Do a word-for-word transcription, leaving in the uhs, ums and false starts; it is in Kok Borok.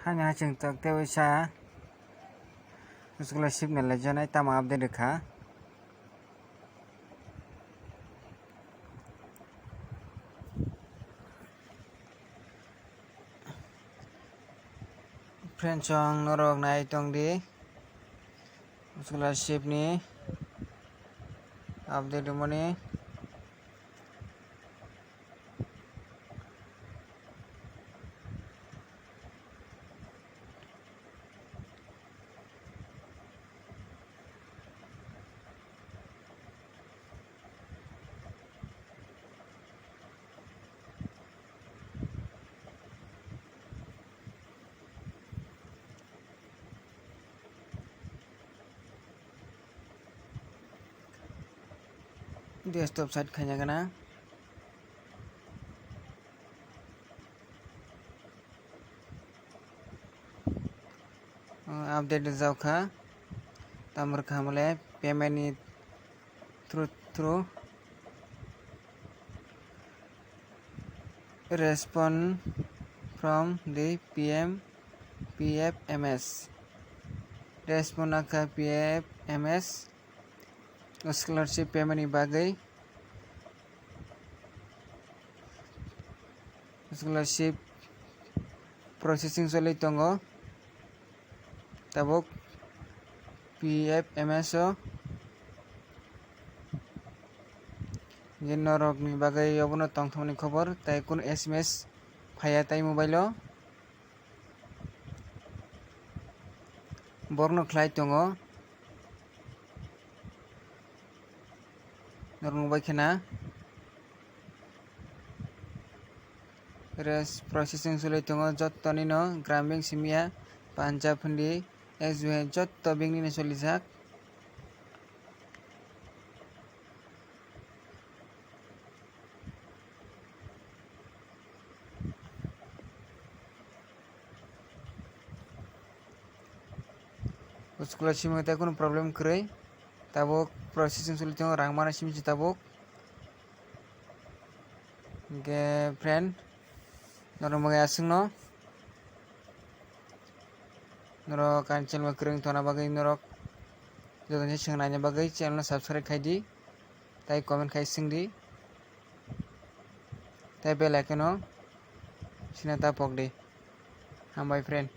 Ani haching tok tei uisa scholarship ni lejonai tamo update rwkha. Friends, ang norok nai tong di scholarship ni update rwmani. Desktop site khaina gana. Update rijak kha. Tamar khamle payment ni through, through respond from the P M P F M S. Respond akha P F M S scholarship payment ni bagwi. Scholarship processing choli tongo. Tabuk P F M S o je norok ni bagwi obono tongthokni khobor, tai kunu S M S phaiya tai mobile o. Borokno khlai tongo. Norok nubai khena. Res processing choli tongo, jotto nino Gram Bank simi ya, Punjab hindi, S B I jotto bank nino cholijak. Scholarship tei kunu problem kwrwi, tabuk processing choli tongo, rang mana simi se tabuk. Hingke friend, norok mogai aswkno, norok ani channel kwrwng tongna bagwi norok jotono se swngnaina bagwi channel no subscribe khai di, tei comment khai swng di, tei bell icon no sina ta pok di. Hambai friend.